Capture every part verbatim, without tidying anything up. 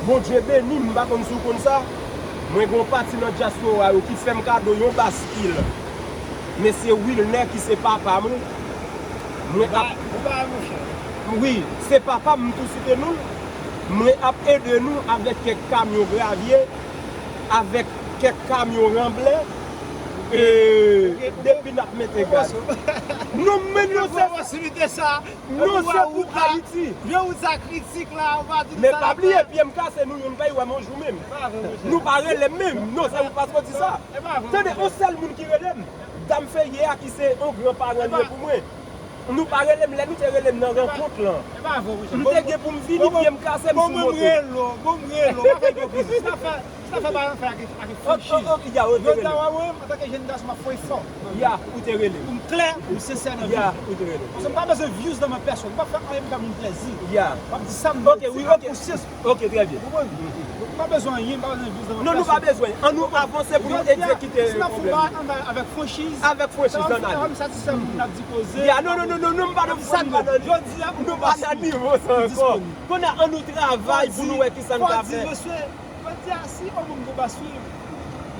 Bondye beni m, m pa konn si w konn sa. Mwen gen yon pati nan dyaspora yo ki fè m kado yon baskil. Mesye Wilner ki se papa mwen. Mwen ap. Wi, se papa m, m tou site non l. Mwen ap ede nou avèk kèk kamyon gravye, avèk kèk kamyon ranblè. E depi n ap mete gaz. Non, men nou se, nou se pou Ayiti. Men pa bliye, pye m kase, nou youn pa wè m yon jou menm. Nou pa rele m menm. Non, se ou paske w di sa. Tande, yon sèl moun ki rele m, dam Ferrier a ki se yon gran paran li ye pou mwen. Nou pa rele m, lè nou te rele m nan rankont lan, m te gen pou m vini, pye m kase, m sou moto. Bon, mwen m rele w, bon, m rele w, pa fè ipokrisi. Sa fè, sa fè bagay fè ak, ak franchiz. Yo ta wè mwen, antanke jèn gason, m ap fè efò. Ya, ou te rele m. Pou m klè, pou m sensè nan vi. Ya, ou te rele m. Paske m pa bezwen views nan men pèsonn. M pa fè anyen pou fè moun plèzi. Ya. M ap di sa m, ok, wi, ok. Konsyans. Ok, trè byen. Ou konprann? Donk, m pa bezwen anyen, m pa bezwen views nan men pèsonn. Non, nou pa bezwen. An nou avanse pou nou egzekite pwoblèm. Si n ap fè bagay, ann al avèk franchiz. Avèk franchiz, ann ale. Sa va fè m satisfè moun, n ap di koze. Ya, non, non, non, non, non, m pa nan fwa, m pa nan, jodi a, nou pa nan nivo sa ankò. Kounye a, an nou travay pou nou wè kisa n ka fè. Fò di, mesye, jodi a, si yon moun gon pa swiv,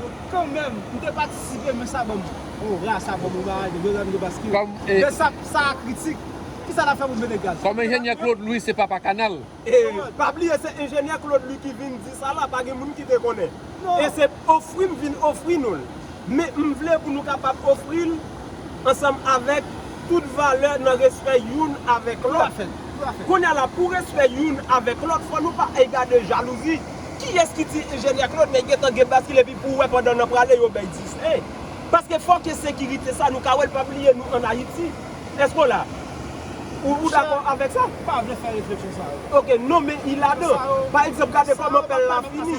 donk, kanmenm, m te patisipe, men sa ban m ora, sa ban m ora, jodi a, m te patisipe. Men sa, sa a kritik. Kisa n ap fè pou mete gaz? Kòm enjenyè Claude Louis, se papa kanal. E pa bliye, se enjenyè Claude Louis ki vin di sa la, pa gen moun ki te konnen. E se ofri m vin ofri nou l. Men m vle pou nou kapab ofri l ansanm avèk tout valè nan respè youn avèk lòt. Kounye a la, pou respè youn avèk lòt, fò nou pa gade jalouzi. Kiyès ki di enjenyè Claude, men gentan gen baskil epi pou w wè pandan n ap prale, yo bay dis. Paske fòk ensekirite sa, nou ka wè l, pa bliye nou ann Ayiti. Èske w la? Ou, ou dakò avèk sa? M pa vle fè refleksyon sa yo. Ok, non, men i ladan. Pa egzanp, gade kòman pèl la fini.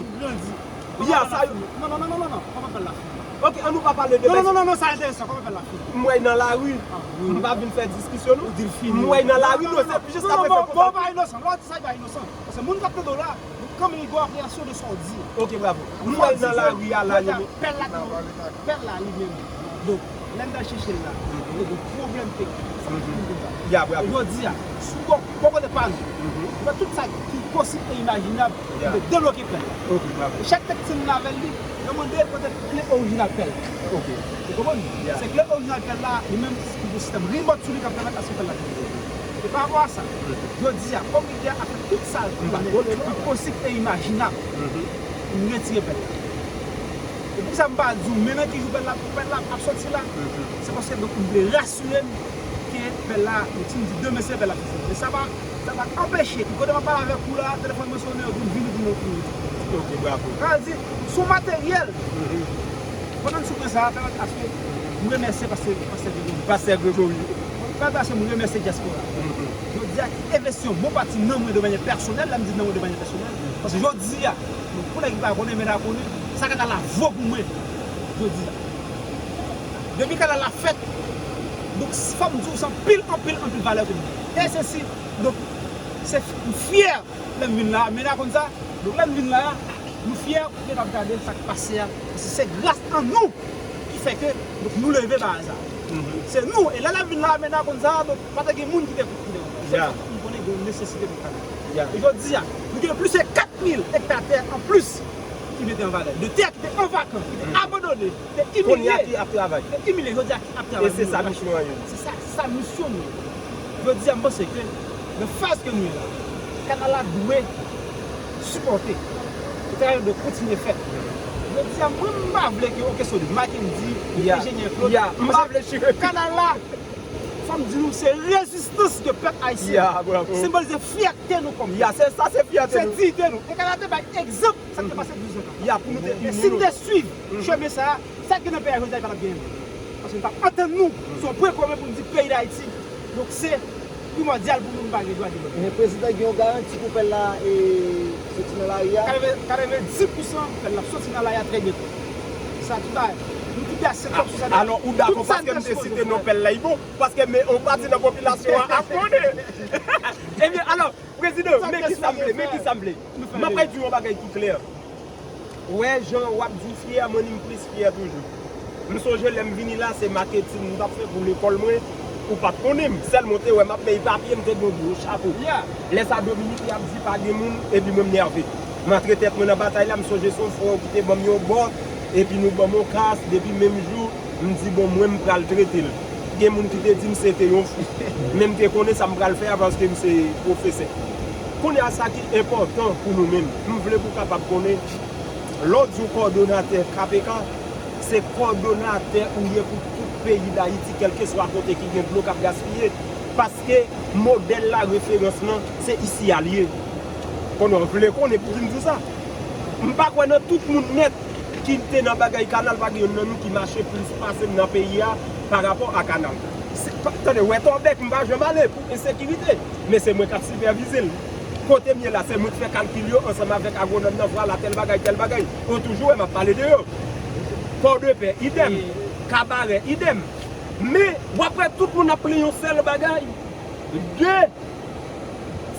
Ya, sa yo. Non, non, non, non, non, non, kòman pèl la fini? Ok, an nou pa pale de. Non, non, non, non, non, sa enteresan, kòman pèl la fini? M wè nan lari. M pa vin fè diskisyon, non. M wè nan lari, non, se jiskaprezan konsa. Bon, pa inosan, lè w di sa, pa inosan. Paske moun k ap tande w la, nou kanmenm gen yon apreyansyon de sa w di. Ok, bravo. M wè l nan lari a la, li. Pèl la, pèl la li menm. Donk, lè n t al chèche l la, nou te gen pwoblèm teknik. Sa vle di konsa. Ya, bravo. Jodi a, si w bò, bò kote pa nou, nou fè tout sa ki posib e imajinab pou te debloke pèl la. Ok, bravo. E chak tèt ki te vin avè l, li, yo mande l kote kle orijinal pèl la. Ok. Ou konprann? Ya. Se kle orijinal pèl la, li menm, se yon sistèm rimòt sou li k ap pèmèt aske pèl la debloke. E pa rapò a sa, jodi a, kòm lidè a fè tout sa l konnen ki posib e imajinab pou n retire pèl la. E poukisa m pa di w, men nan ki jou pèl la, pèl la ap sòti la? Se paske, donk, m vle rasire m ke pèl la, nou ti m di demen se pèl la soti. Men sa pa, sa pa anpeche ke kote m ap pale avèk ou la, telefòn mwen sonnen, yo di m vini pou nou, pou nou. Ok, bravo. Sa vle di, se yon materyèl. Pandan n sou pwen sa a, pèmèt aske m remèsye pastè, pastè Gregory. Pastè Gregory. Pèmèt aske m remèsye dyaspora. Jodi a ki envesti yon bon pati nan mwen de manyè pèsonèl, lè m di nan mwen de manyè pèsonèl, paske jodi a, donk, pou nèg ki pa konnen, men a konnen, sa kanal la vo pou mwen jodi a. Depi kanal la fèt, donk, fò m di w, se anpil, anpil, anpil valè ke m gen. E se si, donk, se, m fyè lè m vin la, men a konn sa, donk, lè m vin la, nou fyè, nou kapab gade sa k pase a, paske se gras an nou ki fè ke, donk, nou leve ba aza. Se nou, e lè n ap vin la, men a konn sa, donk, pa t gen moun ki te, ki te, se sa m konnen gen yon nesesite pou kanal. E jodi a, nou gen plis ke kat mil ekta tè anplis ki mete an valè. De tè ki te an vakan, ki te abandone, te imilye. Kounye a ki ap travay. Te imilye, jodi a ki ap travay. E se sa misyon an ye. Se sa, sa misyon nou ye. Jodi a, m panse ke nan faz ke nou ye la, kanal la dwe sipòte. E travay yo dwe kontinye fèt. Jodi a, mwen, m pa vle ke, ok, solid, Mackendy, enjenyè Claude, m pa vle chire kanal la. Fò m di nou, se rezistans ke pèp ayisyen an senbolize, fyète nou kòm pèp. Ya, se sa, se fyète nou. Se diyite nou. E kanal te bay egzanp sa k te pase douz an. Ya, pou nou te ini nou. E si n te swiv chemen sa a, sa k gen nan peyi a jodi a, li pa t ap genyen. Paske nou t ap antann nou sou yon pwen komen pou n di peyi Dayiti. Donk, se primòdyal pou nou, nou pa gen dwa delote. Men prezidan gen yon garanti pou pèl la, e, soti nan lari a? Katreven, katreven dis pousan pèl la ap soti nan lari a trè byento. Sa tout bagay. Nou tout a se kòb sou sa. Alò, ou dakò paske m te site non pèl la, li bon? Paske men yon pati nan popilasyon an ap konnen. Ebyen, alò, prezidan, men kisa m vle, men kisa m vle. M ap di yon bagay ki klè. Ou wè jan w ap di w fyè, mwen menm m plis fyè toujou. M sonje lè m vini la, se maketin m t ap fè pou lekòl mwen, ou pa t konnen m. Sèlman w te wè m ap bay papye, m te gen yon gwo chapo. Lè sa Dominik li ap di pa gen moun, epi mwen m nève. M antre tèt mwen nan batay la, m sonje se yon frè w ki te ban m yon bò, epi nou ban m yon kas, depi menm jou, m di, bon, mwen, m pral trete l. Gen moun ki te di m se te yon fou. Men m te konnen sa m pral fè a paske m se pwofesè. Kounye a, sa ki enpòtan pou nou menm, m vle pou w kapab konnen, lè w di w kòdonatè K P K, se kòdonatè ou ye pou tout peyi Dayiti, kèlkeswa kote ki gen dlo k ap gaspiye. Paske modèl la, referans lan, se isi a l ye. Konnen w vle konnen pou vin di w sa. M pa kwè nan tout moun nèt ki te nan bagay kanal, pa gen youn nan nou ki mache plis pase m nan peyi a pa rapò a kanal. Se pa, tande, wè Tòbèk, m pa janm ale pou ensekirite, men se mwen k ap sipèvize l. Kote m ye la, se mwen k fè kalkil yo ansanm avèk agwonòm nan, vwala, tèl bagay, tèl bagay. Ou toujou wè m ap pale de yo. Pòdepè, idèm. Kabarè, idèm. Men, w ap wè tout moun ap plenyen yon sèl bagay. De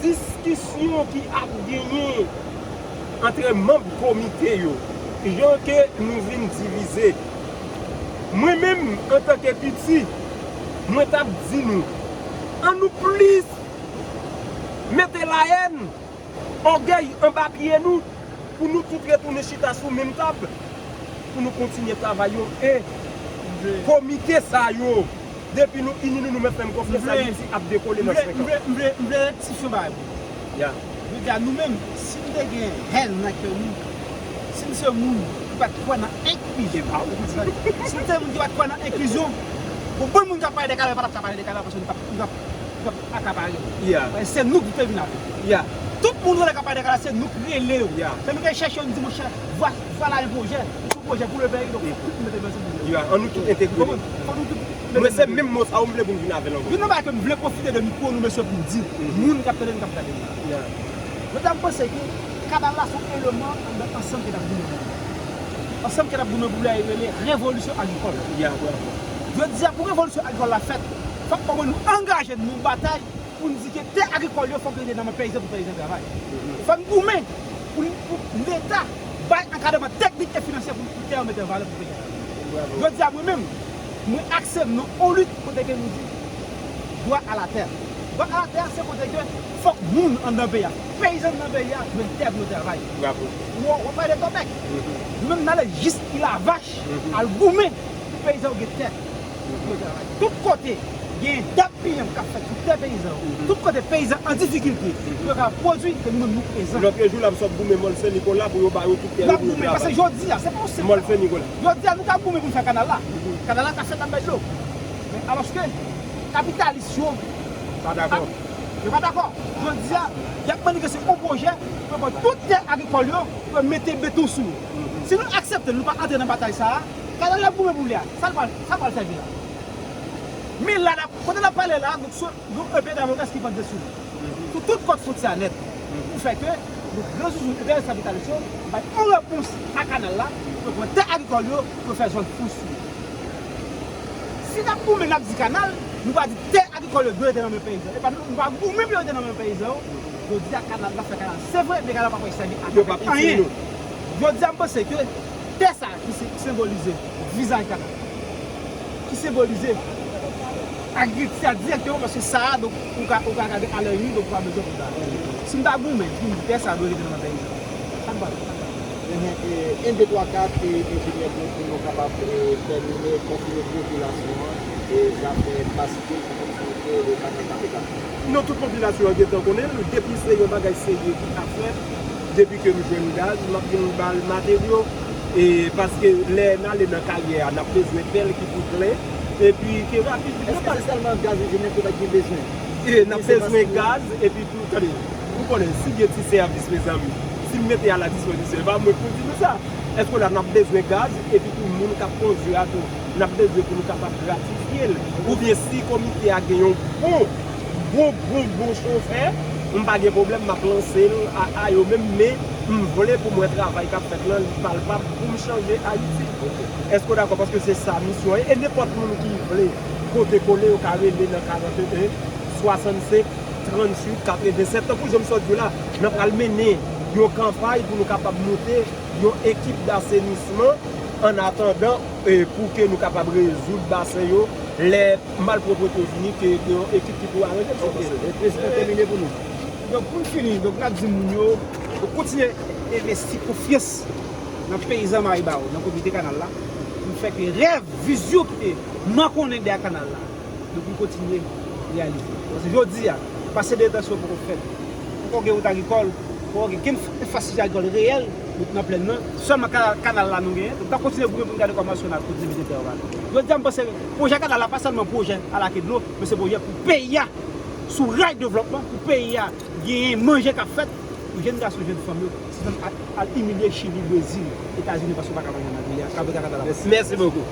diskisyon ki ap genyen antre manm komite yo, jan ke nou vin divize. Mwen menm, antanke piti, mwen t ap di nou, ann nou plis mete layèn, ògèy anba pye nou, pou nou tout retounen chita sou menm tab, pou nou kontinye travay yo. E komite sa yo, depi nou ini nou, nou mèt fè m konfyans, Ayiti ap dekole nan senk an. M vle, m vle, m vle rektifye yon bagay pou nou. Ya. Jodi a, nou menm, si n te gen hèn nan kè nou, si n se moun ki pa t kwè nan enklizyon, si n se moun ki pa t kwè nan enklizyon, bon, bon moun k ap pale de kanal pa t ap ka pale de kanal paske nou t ap, nou t ap, nou t ap akapare. Ya. Paske se nou ki te vin avè l. Ya. Tout moun rele k ap pale de kanal, se nou k rele yo. Ya. Se nou k al chèche yo, nou di, monchè, vwa-, vwala yon pwojè. Yon pwojè pou le peyi, donk fòk nou mete men sou pwojè. Ya, ann nou tout entegre nou. Fòk nou tout mete men sou pwojè. Men se menm mo sa yo m vle pou n vin avè l ankò. Youn nan bagay ke m vle pwofite de mikwo nou, mesye, pou m di, moun k ap tande n, k ap gade n. Ya. Jodi a, m panse ke kanal la se yon eleman anndan ansanm ke n ap goumen pou li. Ansanm ke n ap goumen pou li a, e rele revolisyon agrikòl. Ya, bravo. Jodi a, pou revolisyon agrikòl la fèt, fòk omwen nou angaje n nan yon batay pou n di ke tè agrikòl yo fòk rete nan men peyizan pou peyizan travay. Fò n goumen pou, pou Leta bay ankadreman teknik e finansyè pou, pou tè yo mete an valè pou peyi a. Bravo. Jodi a, mwen menm, mwen akse m nan yon lit kote ke nou di dwa a la tè. Dwa a la tè, se kote ke fòk moun anndan peyi a, peyizan anndan peyi a, jwenn tè pou yo travay. Bravo. Ou, ou pale de Tòbèk. Nou menm, n ale jis Ilavach, al goumen pou peyizan yo gen tè. Tout kote gen dap P M k ap fèt sou tè peyizan yo, tout kote peyizan an difikilte pou yo kapab pwodui, ke nou menm nou prezan. Lòt jou la, m sot goumen Mòn Sen Nikola pou yo ba yo tout tè yo pou yo travay. N ap goumen, paske jodi a, se pa yon senp Mòn Sen Nikola. Jodi a, nou ka goumen pou n fè kanal la. Kanal la ka fèt anba dlo. Men alòske kapitalis yo pa dakò. Yo pa dakò. Jodi a, y ap mande ke se yon pwojè pou yo pran tout tè agrikòl yo, pou yo mete beton sou yo. Si nou aksepte, nou pa antre nan batay sa a, kanal la goumen pou li a, sa l pral, sa l pral sèvi la. Men la, n ap, kote n ap pale la, nou sou yon epe damokles ki pran desi nou. Sou tout kòt fwontyè a nèt. Pou fè ke nou gran zouzoun enperyalist kapitalis yo bay yon repons a kanal la, pou pran tè agrikòl yo, pou fè zòn frans sou yo. Si n ap goumen, n ap di kanal, nou pa di tè agrikòl yo dwe rete nan men peyizan. E pa nou, nou pa goumen pou yo rete nan men peyizan yo. Jodi a, kanal la fè kanal. Se vre, men kanal pa pral sèvi a anyen. Jodi a, m panse ke tè sa ki se, senbolize vizaj kanal, ki senbolize agrikilti a dirèkteman, paske sa a, donk, ou ka, ou ka gade a lè yu, donk, ou pa bezwen pou sa. Si m ta goumen, pou m di tè sa a dwe rete nan men peyizan, sa m pral fè? Enhen, e, en, de, twa, kat, e, enjenyè, pou, pou nou kapab, e, tèmine, konfime popilasyon an, e, zafè pasikil, kontinite, e, kanal K P K. Non, tout popilasyon an gentan konnen l, depi se yon bagay serye ki ap fèt, depi ke m jwenn gaz, m ap vin ba l materyo, e, paske lè n ale nan karyè a, n ap bezwen pèl ki pou plen, epi ke rapid. Èske se sèlman gaz enjenyè ke w pa t gen bezwen? E, n ap bezwen gaz, epi tou, tande, ou konnen, si gen ti sèvis, mezanmi, si m mete a la dispozisyon, e pa mwen k pou di nou sa. Èske la n ap bezwen gaz, epi tou moun k ap kondui a tou, n ap bezwen pou nou kapab gratifye l. Oubyen si komite a gen yon bon, bon, bon, bon chofè, m pa gen pwoblèm, m ap lanse l a, a yo menm, men m vle pou m wè travay k ap fèt lan, li palpab, pou m chanje Ayiti. Èske w dakò? Paske se sa misyon an ye. E nenpòt moun ki vle pote kole, yo ka rele nan karannde en, swasannsenk, tranntuit, katrevennsèt. Tankou jan m sot di w la, n ap pral mennen yon kanpay pou nou kapab monte yon ekip dasenisman an atandan, e, pou ke nou kapab rezoud basen yo. Lè malpwoprete vini, ke gen yon ekip ki pou aranje l, se konsa. E prezidan, tèmine pou nou. Donk, pou n fini, donk, n ap di moun yo, Pou kontinye envesti konfyans nan peyizan Maribawou, nan komite kanal la, pou fè ke rèv, vizyon ki te makonnen dèyè kanal la, nou pou kontinye reyalize. Paske jodi a, pase de etansyon poko fèt. Poko gen wout agrikòl, poko gen kenn enfrastrikti agrikòl reyèl nan plèn nan. Sèlman ka- kanal la nou genyen. Nou ta kontinye goumen pou n gade kòman si n a kontinye mete tè yo. Jodi a, m panse pwojè kanal la pa sèlman pwojè alake dlo, men se pwojè pou peyi a, sou ray devlòpman, pou peyi a genyen manje k ap fèt, pou jèn gason, jèn fanm yo, si nan al, al imilye Chili, Brezil, Etazini, paske yo pa ka manje nan peyi a, ka kanal la. Mèsi bokou.